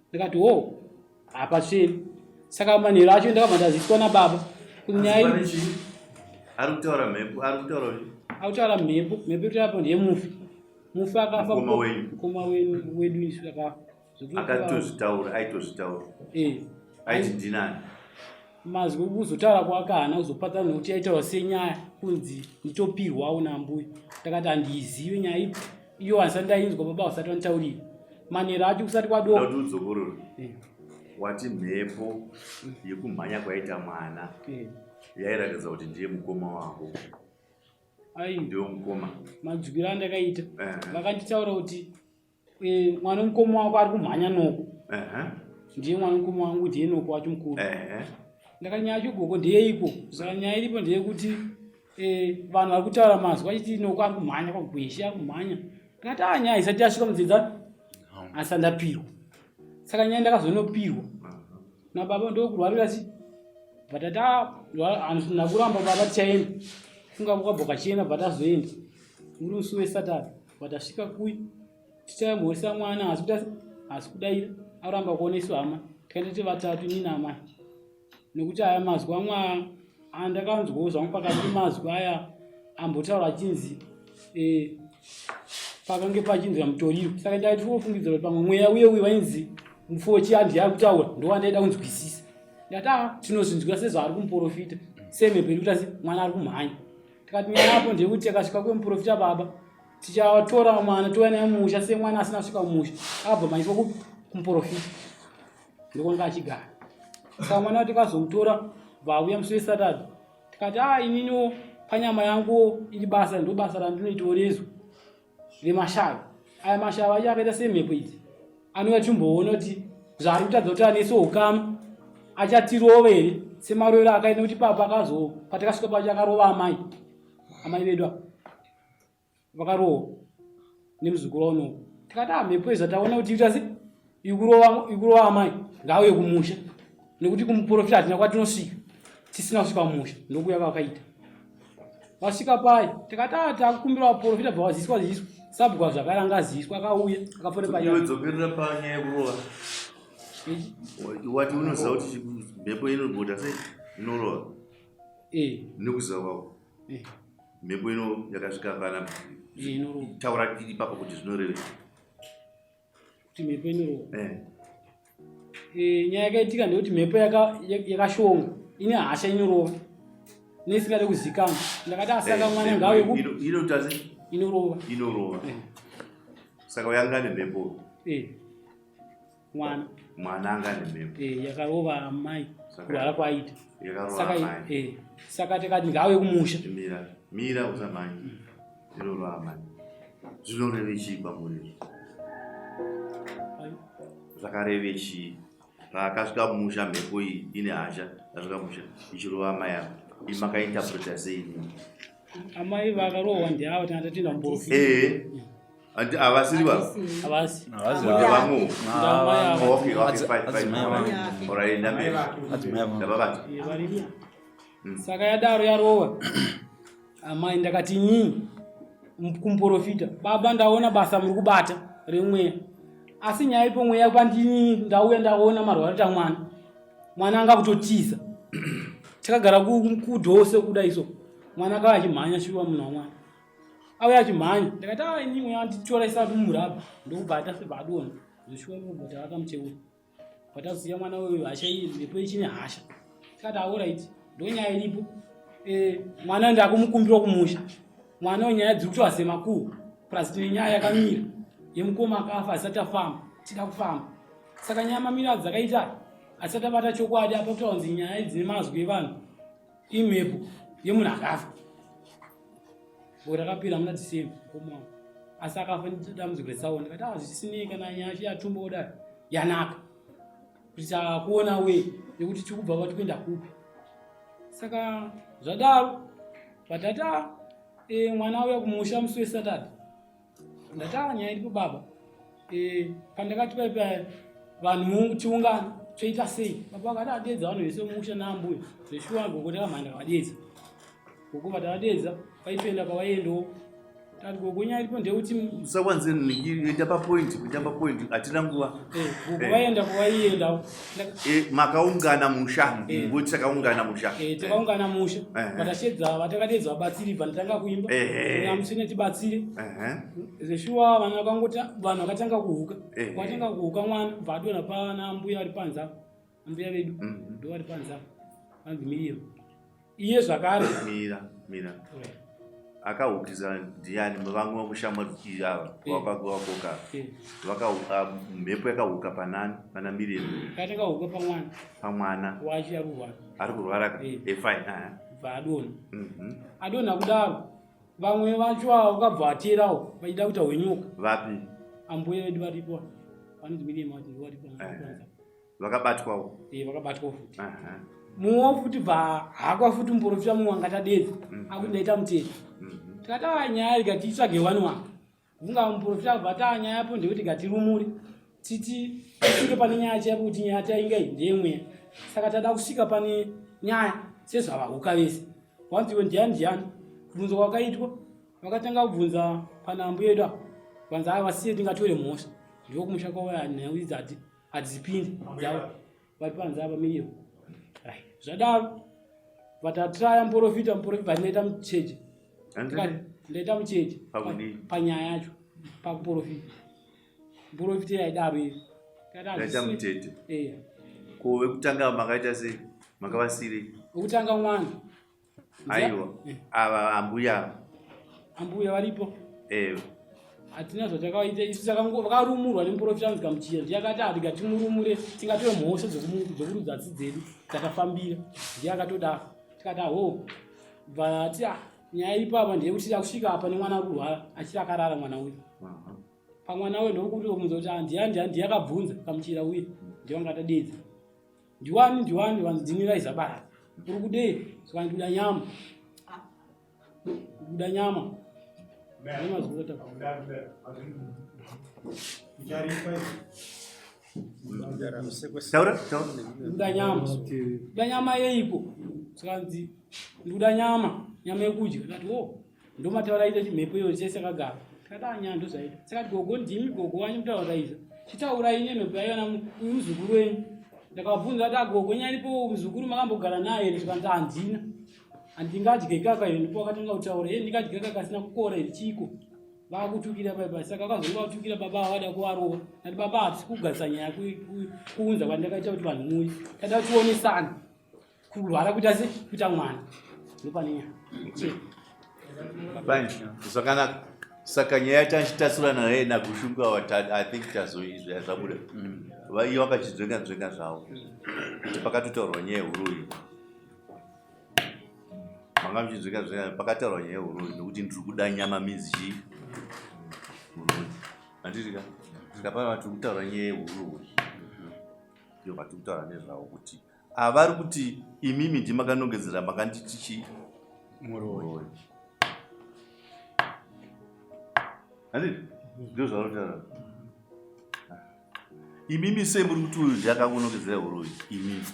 Ndikati ho hapasveri. Saka manheru acho ndakabva ndaziswa nababa kuti nyaya Asi pane chii? Ari kutaura mhepo, ari kutaura kuti ari kutaura mhepo, mhepo iri apo ndiye mufi. Mufi akafa Mukoma wenyu. Mukoma wenyu wedu isu akafa. Zvekuti akatozvitaura, aitozvitaura. Eh. Aiti ndinani? Mazwi kuzotaura kwake haana kuzopatana nekuti yaitaura senyaya kunzi nditopirwawo nambuya. Ndakati handiizive nyaya ipi iyo handisati ndainzwa baba vasati vanditaurira. Manheru acho kusati kwadoka. Ndauti udzokorore. Wati mhepo yekumhanya kwaita mwana yairatidza kuti ndiye mukoma wako. Ai. Ndiwe mukoma. Manzwiro andakaita. Vakanditaura kuti mwana wemukoma wako ari kumhanya noko. Ndiye mwana wemukoma wangu ndiye noko wacho mukuru. Ndakati nyaya yacho gogo ndeyeiko? Saka nyaya iripo ndeyekuti vanhu vari kutaura mazwi vachiti noko ari kumhanya kwagweshe ari kumhanya. Ndakati ah nyaya isati yasvika mudzidza asi andapirwa. Saka nyaya ndakazonopirwa. Nababa ndokurwarira chi but tata kuramba baba tichaenda funga kwakabva kwachena bva tazoenda uri musi wesaturday bva tasvika kuyi tichamhoresa mwana asi kuti asi kudaira aramba kuona isu hama tikaenda tiri vatatu inini amai nekuti aya mazwi amwe andakanzwawo zvangu pakati mazwi aya ambotaura achinzi eh, pakange pachinzwa mutoriro saka ndaitofungidzira kuti pamwe mweya uye uye wainzi mufochi andiye ari kutaura ndowandaida kunzwisisa ndati a ah, tinozvinzwira sezvaari kumuprofita semhepo iri kuita se mwana ari kumhanya tikati nyaya yapo ndeyekuti takasvika kwemuprofita baba tichatora mwana touya naye mumusha semwana asina kusvika mumusha akabva manyiswa kumuprofita ndokwanga achigara saka mwana tikazomutora vauya musi wesaturday tikati a ah, ininiwo panyama yanguwo iri basa ndo basa randinoitorezo remashavi aya mashavi acho akaita semhepo idzi anouya chimboona kuti zvaari kutadza kuti aneso ukama achatirova here semarovero akaita kuti papa akazo patakasvika pacho akarova amai amai vedu apa vakarohwa nemuzukuru waunowo tikati ah, mhepo izva taona kuti ita se ikurova amai ngauye kumusha nekuti kumuprofita hatina kwatinosvika tisina kusvika mumusha ndokuya kwakaita vasvika paye tikati ah, takukumbira vaprofita bva vaziswa ziswa sabhuka zvakare anga aziswa akauya akafore panyadzokerera panyaya yekurova wati unoziva kuti mhepo inobuda sei inorova eh. nekuziva kwako eh. mhepo ino yakasvika pana taura ipapo kuti zvinorevei kuti mhepo inorova eh. Eh, nyaya yakaitika ndeyekuti mhepo yakashonga ine hasha inorova neisingade kuzikanwa ndakati asaka eh, mwana ngawe inorova inorova saka yanga nemhepo mwana mwana anga nemhepo eh, yakarova amai kurwara kwaaita saka eh, saka tikati ngauye kumusha mira mira usamhanye mm. inorova amai zvinoreve chii kwamuri zvakareve chii paakasvika mumusha mhepo iyi ine hasha asvika musha ichirova amai ava imakainterpreta sei amai vakarohwa ndiavo tanga tatinda muporofita eh. Ati havasiri va? Havasi. Havasi. Okay, okay, fine, fine. All right, ndambe. Ndababata. Mm. Saka yadaro yarova. Amai ndakati nyii kumuporofita. Baba ndaona basa muri kubata remweya. Asi nyaya ipo mweya kwandini ndauya ndaona marwarita mwana. Mwana anga kutotiza. Takagara kudhose kuda iso. Mwana akava achimhanya shuwa munhu wamwana. auya achimhanya ndakati a ah, ini mweya wanditora isati mumurabha ndokubva atasibva adonha zveshuwa kubva tavakamucheura pataziva mwana uyu hasha iyi mhepo ichine hasha tikati aorit ndonyaya iripo eh, mwana ndakumukumbira kumusha mwana uyu nyaya dziri kutoa semakuhwa plus tine nyaya yakamira yemukoma akafa asati afamba tida kufamba saka nyaya mamiro adzakaita asati abata chokwadi apa kutaura kunzi nyaya idzi nemazwi evanhu imhepo yemunhu akafa gore rakapera muna december mukoma wangu asi akafa nedambudziko retsaona ndikati ah zvisinei kana nyaya yacho yatumba kudai yanaka kuti takuona we yekuti tikubva kwati kuenda kupi saka zvadaro vatati ah, e, mwana auya kumusha musi wesaturday ndataura nyaya iripo baba e, pandakati paipa vanhu tiungane toita sei baba vakati adeedza vanhu vese mumusha naambuya zveshuwa gogo takamhanya ndakavadeedza gogo vatavadeedza vaitoenda kwavaiendawo tati gogo nyaya iripo ndeyekuti usawanze enda papoint enda papoint hatina nguva eh, gogo eh. vaienda kwavaiendawo eh, makaungana musha ngoti takaungana musha takaungana musha vatashedza vatakadeedza vabatsiri bva ndatanga kuimba amusine tibatsire zveshuwa vanhu vakangoti vanhu vakatanga kuhuka vatanga kuhuka mwana bva adonha pana mbuya vari panze apa mbuya vedu mhm. ndo vari panze apa vanzi miriam iye zvakare mira mira akahukisa ndiani vamwe vakushamwa ava wakoka vakahuka mhepo yakahuka panani pana miriam katakahuka pamwana pamwana wachi ari kurwara ari kurwara ka eh. fine bva adonha mhm. adonha kudaro vamwe vacho avo vakabva vaterawo vachida kuita hwenyoka vapi ambuya vedu varipo vanonzi miriam vacho varipo vakabatwawo eh vakabatwa futi mumwe futi bva hakwa futi muprofita mumwe angatadedza mm. akuti ndaita mutete mm-hmm. tikati aa nyaya rega titsvage wani wanga kunga muprofita abva taa nyaya po ndekuti gatirumure titi tisvike pane nyaya chaipo kuti nyaya tainga iyi ndeyemweya Saka tada kusvika pane nyaya sezvavahuka vese. Wanzi iwe ndiani ndiani? Kubvunzwa kwakaitwa vakatanga kubvunza pana ambuya edu apa. Vanzi ava vasiye tingatore mhosva. Ndiwo kumusha kwavo nhau idzi hati hadzipindi. Vari panze apa miriyo. Zvadaro vatatraya muporofita muporofita vanoita mucheche. Ndaita mucheche panyaya yacho pakuporofita. Muporofita yaidaro iri. Ndaita mutete. Eh. Ko vekutanga makaita sei? Makavasirei? Vekutanga mwana. Aiwa. Eh. Ava ambuya. Ambuya varipo. Eh. Hatina zvatakaita isu takango vakarumurwa nemuporofita anzi Kamuchira ndiye akati ati ngatimurumure tingatore mhosva dzokurudza tsi dzedu dzakafambira ndiye akatodaro tikati aho bva ah nyaya iripo apa ndeyekuti takusvika apa nemwana ari kurwara achiri akarara mwana uyu pamwana uyu ndokuti omunza kuti ah, ndiani ndiye akabvunza Kamuchira uye ndiye wanga atadedza ndiwani ndiwani vanzi ndini raizabara uri kudei saka ndikuda nyama ndikuda nyama ndikuda nyama ndikuda nyama yeiko sikanzi ndikuda nyama nyama yekudya ndati o oh, ndomataura aita chimhepo iyo chese akagara tikati anya ah, ndozvaita saka gogo ndimi gogo wanyu mutaura izvo chitaurai nemhepo yaiona uyu muzukuru wenyu ndakabvunza kuti agogo ah, nyaripo muzukuru makambogara naye here zvikanzi handina handingadye kaka iyo ndipo wakatanga kutaura ye ndingadye kaka asina kukora here chiko vakutukira baba saka vakazonga vatukira baba vada kuvarova ndati baba hatisi kugadzisa nyaya kuunza kwandakaita kuti vanhu muuye tada tionesana kurwara kuita se kuita mwana ndopane nyaya Fine, zvakanaka. Saka nyaya tachitasurana naye naGushunga wa I think tazoizwa zvabuda. Vaiye vakachidzenga dzenga zvavo. Kuti pakatotaurwa nyaya yehuroyi. Manga muchidzenga dzenga pakataurwa nyaya yehuroyi nekuti ndiri kuda nyama means chii? Huroyi. Handiti ka? Saka pana tiri kutaura nyaya yehuroyi. Ndiyo vatiri kutaura nezvavo kuti avari kuti imimi ndimakanongedzera makanditi chii muroyi handiti ndo zvarotaura imimi sei muri kuti uyu ndiye akakunongedzera uroyi imimi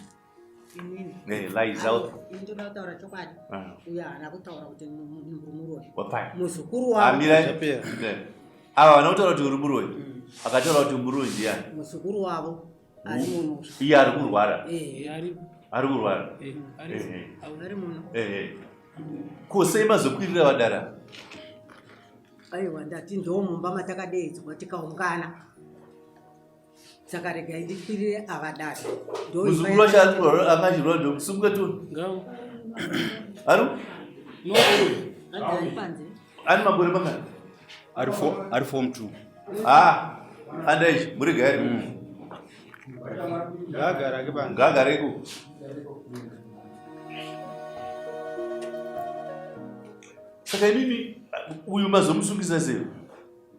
Inini. Eh, Liza. Ini ndoda kutaura chokwadi. Ah. Uyo haana kutaura kuti ndiri muroyi. Wapaya. Muzukuru wangu. Amirai. Eh. Ava vanotaura kuti uri muroyi. Akataura kuti muroyi ndiyani? Muzukuru wavo ari muno. Iye ari kurwara. Eh, ari ari kurwara. Eh, ari ari muno. Eh. Ko sei mazokwirira vadara? Aiwa ndati ndo mumba matakadeedzwa tikaungana. Saka regai ndikwirire ava dare. Muzukuru wacho ari kurwara anga achirwara ndokusimuka tu. Ngao. Ari? No. Ari panze. Ari makore mangani? Ari form ari form 2. Ah. Andai murega ari. Ngagara ke bana. Ngagare ku. Saka imimi uyu mazomusungisa sei?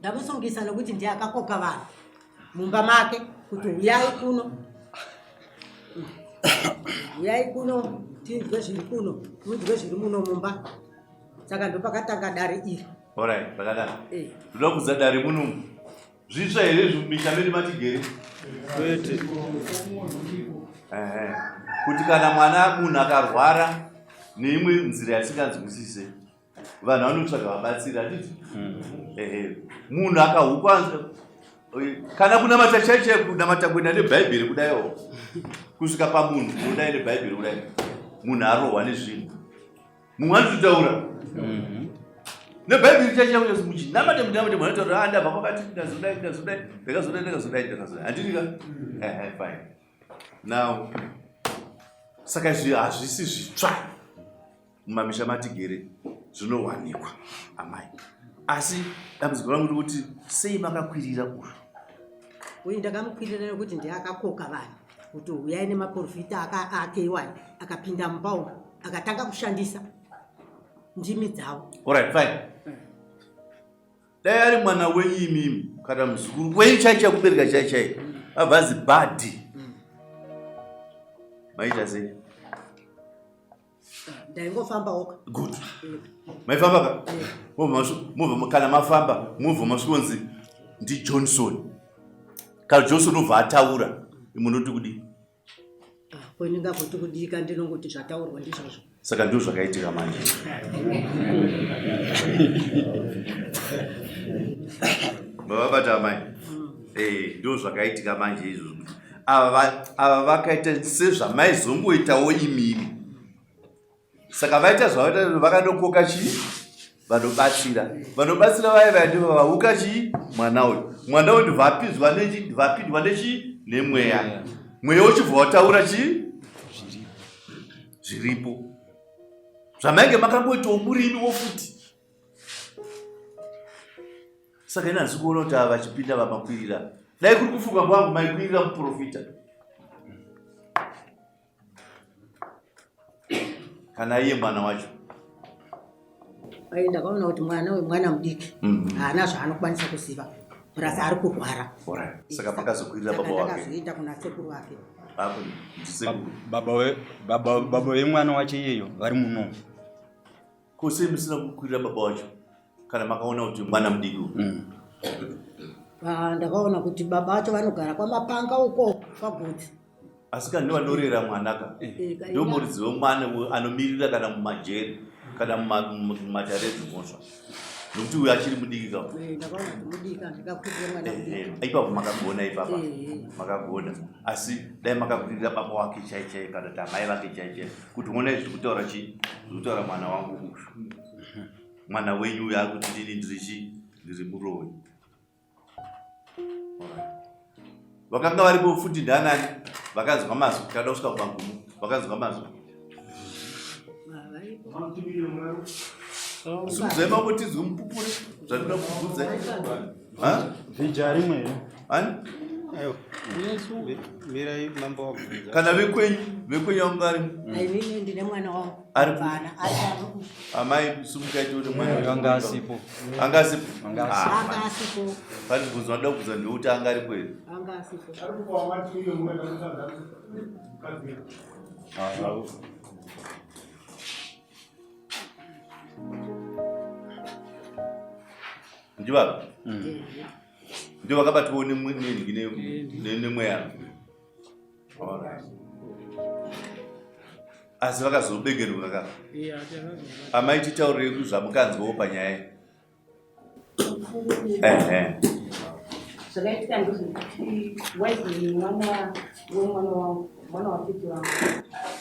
Ndamusungisa nokuti ndiye akakoka vanhu mumba make kuti huyai kuno. Huyai kuno tinzwe zviri kuno, munzwe zviri muno mumba. Saka ndopakatanga dare iri. Alright, zvakanaka. Eh. Ndoda kudza dare muno. Zvitsva here izvi mumisha medu matigere? Kwete. Ehe. Kuti kana mwana munhu akarwara neimwe nzira yatinganzwisise vanhu vanotsvaga vabatsiri handiti? Ehe. Munhu akahukwa kana kunamata chai chai kunamata kuenda nebhaibheri kudaiwo kusvika pamunhu unodai nebhaibheri kudai munhu arohwa nezvinhu mumwe anototaura nebhaibheri chai chai muchinamata munamata munhu anotaura ah ndabva kwakati ndazodai ndazodai ndakazodai ndakazodai ndakazodai handiti ka ehe fine now saka izvi hazvisi zvitsva mumamisha matigere zvinowanikwa amai asi dambudziko rangu ndikuti sei makakwirira uyu Uyu ndakamukwirira nekuti ndiye akakoka vanhu kuti huyai nemaprofita ake iwayo akapinda mumba umu akatanga kushandisa ndimi dzavo. Alright, fine. Dai ari mwana wenyu imimi kana muzukuru wenyu chai chai kubereka chai chai abva azi bhadhi maita sei? Ndaingofambawo. Good. Maifamba ka? Mobva kana mafamba mobva masvikonzi ndiJohnson. Kana Johnson obva ataura munoti kudii? Ko ndingagoti kudika ndinongoti zvataurwa ndizvozvo. Saka ndizvo zvakaitika manje. Vabata amai. Mm. Eh, ndizvo zvakaitika manje izvozvo. Ava ava vakaita sezvamaizongoitawo imimi. Saka vaita zvavaita vakandokoka chii? Vanobatsira. Vanobatsira vaya vaya ndivo vauka chii? Mwana uyu. Mwana uyu ndibva apinzwa nechi ndibva apindwa nechi nemweya. Mweya uchibva wataura chii? Zviripo. Zvamainge makangoitawo murimi wofuti. Saka ini handisi kuona kuti ava vachipinda vamakwirira. Dai kuri kufunga kwangu maikwirira muprofita. Kana iye mwana wacho. Ai ndakaona kuti mwana uyu mwana mudiki. Mhm. Haana zvaanokwanisa kuziva. Plus ari kurwara. Alright. Saka makazokwirira baba wake. Ndakazoenda kuna sekuru wake. Baba vemwana wacho iyeyo vari muno. Ko sei musina kukwirira baba wacho kana makaona kuti mwana mudiki uyu? Mm. Ah, ndakaona kuti baba vacho vanogara kwamapanga uko kwagotsi. Asi kana ndivanorera mwana ka eh, ndo muridzi wemwana anomirira kana mumajeri kana mumatare edzimhosva nokuti uyu achiri mudiki ka eh, eh, ipapo makagona ipapa makagona asi dai makakwirira baba wake chai chai kana kuti amai vake chai chai kuti honai zviri kutaura chii zviri kutaura mwana wangu uyu mwana wenyu uyu akuti ndini ndiri chii ndiri muroyi vakanga varipo futi ndanani vakanzwa mazwi kada kusvika kumagumo vakanzwa mazwi Zunzai mambo tinzwe mupupure zvandinoda kubvunza. Ha? Vija rimwe here? Ani? Ayo. Mirai mambo wabvunza. Kana vekwenyu, vekwenyu vanga varimo. Inini ndine mwana wangu. Ari Vana ari pano. Amai sumukai tione mwana. Anga asipo. Anga asipo. Anga asipo. Ah, Anga asipo. Pane bvunzo vanoda kubvunza ndewekuti anga aripo here? Anga asipo. Ah, Ndivava? Mm. Ndivo vakabatwawo nemweya. Asi vakazobegerwa ka? Amai titaurirei zvamukanzwawo panyaya iyi. Zvakaitika ndezvekuti waizoni mwana wemwana wangu mwana watete wangu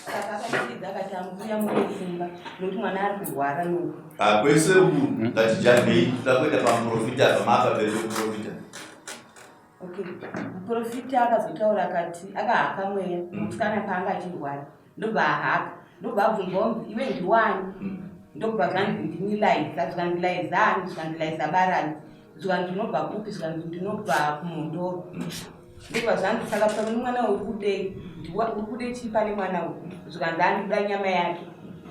saka akandidza akati ambuya munofunga nokuti mwana ari kurwara no ah, kwese uku ngatijambei toda kuenda pamuprofita apa maapa pere muprofita okay muprofita akazotaura akati akahaka mweya mm. musikana paanga achirwara ndobva ahaka ndobva abvunzwa kunzi iwe ndiwani mm. ndobva zvanzi ndini laiza zvikanzi laiza ani zvikanzi laiza barani zvikanzi ndinobva kupi zvikanzi ndinobva kumhondoro mm. ndobva zvanzi saka pano mwana uri kudei uri kudei chii pane mwana uyu zvikanzi andikuda nyama yake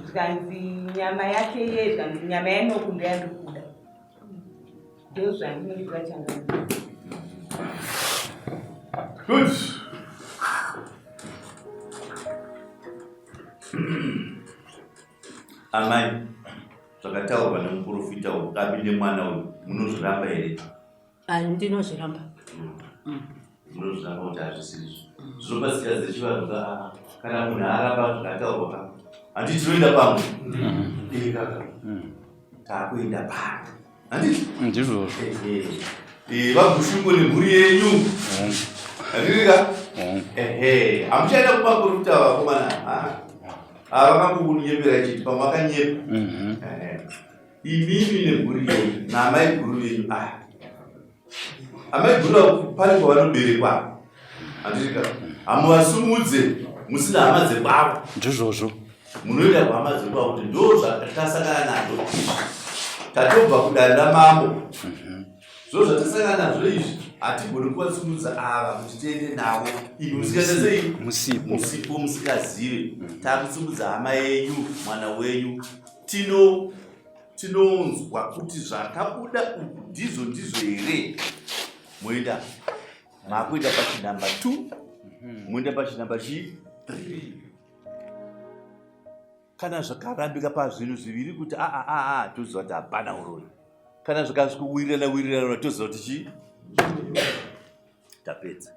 zvikanzi nyama yake ye zvikanzi nyama yainoku ndoyandiri kuda ndozvandinoziva changamire. Good. Amai, zvakataurwa nemuprofita uyu kabi nemwana uyu munozviramba here? Ndinozviramba. Munozviramba kuti hazvisizvo. Zvinobatsira dzechivanhu ka kana munhu aramba zvakataurwa ka handiti tinoenda pamwe mm. kaka mm. takuenda pamwe handiti ndizvozvo vagushungo nemhuri yenyu handiti ka ehe hamuchaenda kumakurukta vakomana ava vakangokunyepera chiti pamwe akanyepa mhm. imimi nemhuri yenyu naamai guru venyu aya Amaiguru pane pavanoberekwa handiti hamuvasumudze musina hama dzekwavo. Ndizvozvo. Munoenda kuhama dzekwavo kuti ndo zvatasangana nazvo. Tatobva kudare ramambo. Mhm. Zvo zvatasangana nazvo izvi hatigoni kuvasumudza ava kuti tiende navo. Imi musikaita sei? Musipo. Musipo musikazive. Mhm. Takusumudza hama yenyu, mwana wenyu. Tino tinonzwa kuti zvakabuda uku ndizvo ndizvo here moenda makuenda pachinhamba 2 mhm. moenda pachinhamba chi 3 kana zvakarambika pazvinhu zviviri kuti aa aa toziva kuti hapana uroyi kana zvikasvikowirirana wirirana toziva kuti chii tapedza.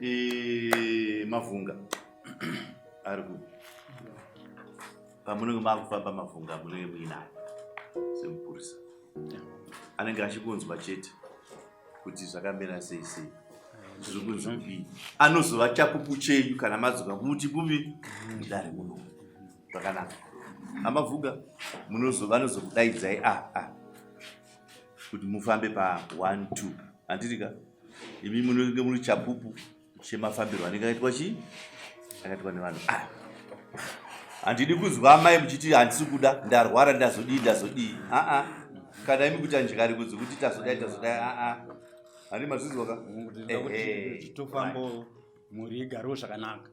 E, mavhunga ari ku pamunenge makufamba mavhunga munenge muinayo semupurisa anenge achikunzwa chete kuti zvakamira sei sei zviri kunzi kudii anozova chapupu chenyu kana madzoka muti kupi mudare muno zvakanaka amavhuga vanozokudaidzai a ah, a ah, kuti mufambe pa 1 2 handiti ka imi munenge muri chapupu chemafambirwo anenge akaitwa chii akaitwa nevanhu ah. Handidi kunzwa amai muchiti handisi kuda ndarwara ndazodii ndazodii aa kana imi kuti andyari kunzi kuti tazodai tazodai aa handi mazvinzwa ka tofambo mhuri igarewo zvakanaka.